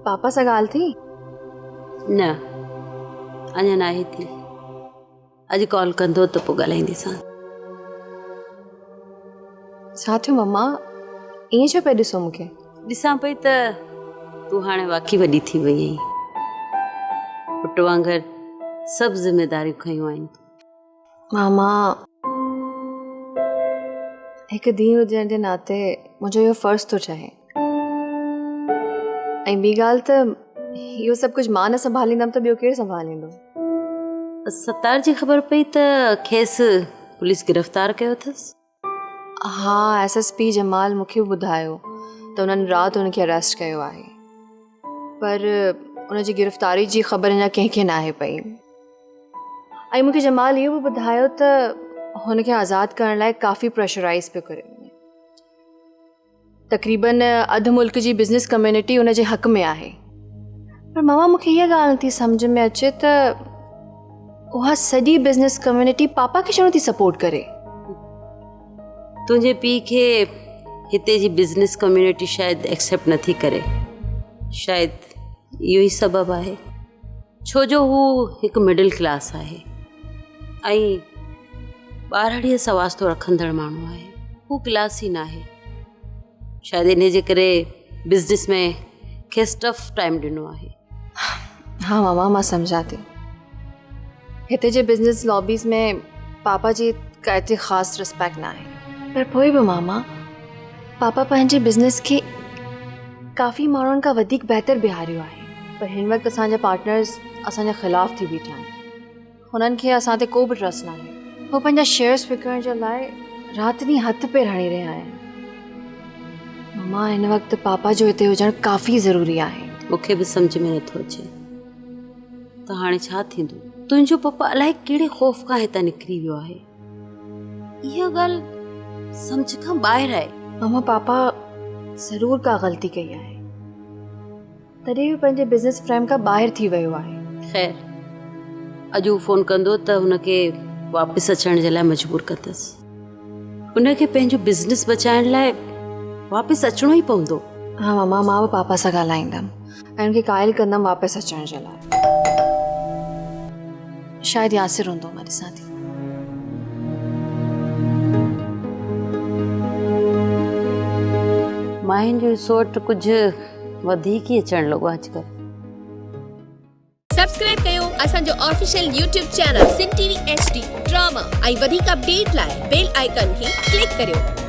Papa سان ڳالهه ٿي؟ نه اڃا ناهي ٿي. اڄ ڪال ڪندو ته پوء ڳالهائينديسانس. ڇا ٿيو مما ائين ڇو پئي ڏسو مون کي؟ ڏسان پئي ته تون هاڻي واقعي وڏي ٿي وئي آهين. پٽ وانگر سڀ ذميداريون کنيون آهن تو. ماما هڪ ڌيء هجڻ جي ناتي منهنجو اهو فرض ٿو چاهي ۽ ٻي ڳالهه ته اهو سڀ ڪجهه مان نه سنڀاليندم ته ٻيو ڪير سنڀاليندو. ستار جي خبر پئي ته کيس پوليس گرفتار ڪيو اٿس. ها ايس ايس پي جمال مون کي به ٻڌايو ته انهن رات هن کي اريسٽ ڪيو آهي پر ان جي گرفتاري جي خبر اڃا ڪنهن کي ناهي پئي ۽ مون کي جمال اهو به ٻڌايو ته هن کي آزاد ڪرڻ لاء ڪافي پريشرائز پيو ڪري وڃي تقريبن اڌ ملڪ جي بزنس ڪميونٽي ان جي حق ۾ آهي پر ماما مون کي اها ڳالهه نٿي سمجهه ۾ اچي ته اها سڄي بزنس ڪميونٽي پاپا کي ڇو نٿي سپورٽ ڪري؟ تنهنجي پيء کي هتي جي بزنس ڪميونٽي شايد ايڪسيپٽ نٿي ڪري. شايد اهو ئي سبب آهي ڇو جو هو هڪ مڊل ڪلاس آهي ۽ ٻارڙيء سان واسطو رکندڙ ماڻهو آهي. هو ڪلاسي ناهي. شايد انهي جي ڪري بزنس ۾ کيس ٽف ٽائيم ڏنو آهي. ها ماما مان سمجهان ٿي. هتي جي بزنس لابيز ۾ پاپا جي ڪا ايتري خاص ريسپيڪٽ نه آهي. پر پوء به ماما پاپا پنهنجي بزنس کي ڪافي ماڻهن کان وڌيڪ بهتر بيهاريو آهي. پر هن وقت اسان جا پارٽنرز اسان جي خلاف ٿي بيٺا آهن. هنن کي اسان تي ڪو به ٽرسٽ ناهي. هو پنهنجا شيئرز وڪڻڻ جي لاء رات ڏينهن هٿ پير هڻي رهيا آهن. ماما هن وقت پاپا جو هتي هجڻ ڪافي ضروري آهي. مون کي به سمجهه ۾ نٿو اچي ته هاڻي ڇا ٿيندو. تنهنجو پپا الائي ڪهڙي خوف کان هتان نڪري ويو آهي. اها ڳالهه سمجهه کان ٻاهر آهي. ماما پاپا ضرور ڪا غلطي ڪئي آهي. تڏهن هو پنهنجي بزنس فريم کان ٻاهر ٿي ويو آهي. خير اڄ هو فون ڪندو ته هن کي واپس اچڻ جي لاء مجبور ڪندس. هن کي پنهنجو بزنس بچائڻ لاء واپس اچڻو ئي پوندو. ها ماما مان به پاپا سان ڳالهائيندم ۽ هن کي قائل ڪندم واپس اچڻ جي لاء. شايد ياسر هوندو مان ڏسان ٿي. ماين جو سوٽ ڪجهه وڌيڪ ئي اچڻ لڳو آهي اڄڪلهه. سبسڪرائب ڪيو اسان جو official YouTube channel Sindh T V H D drama ۽ وڌيڪ اپڊيٽ لاء بيل آئيڪان کي ڪلڪ ڪريو.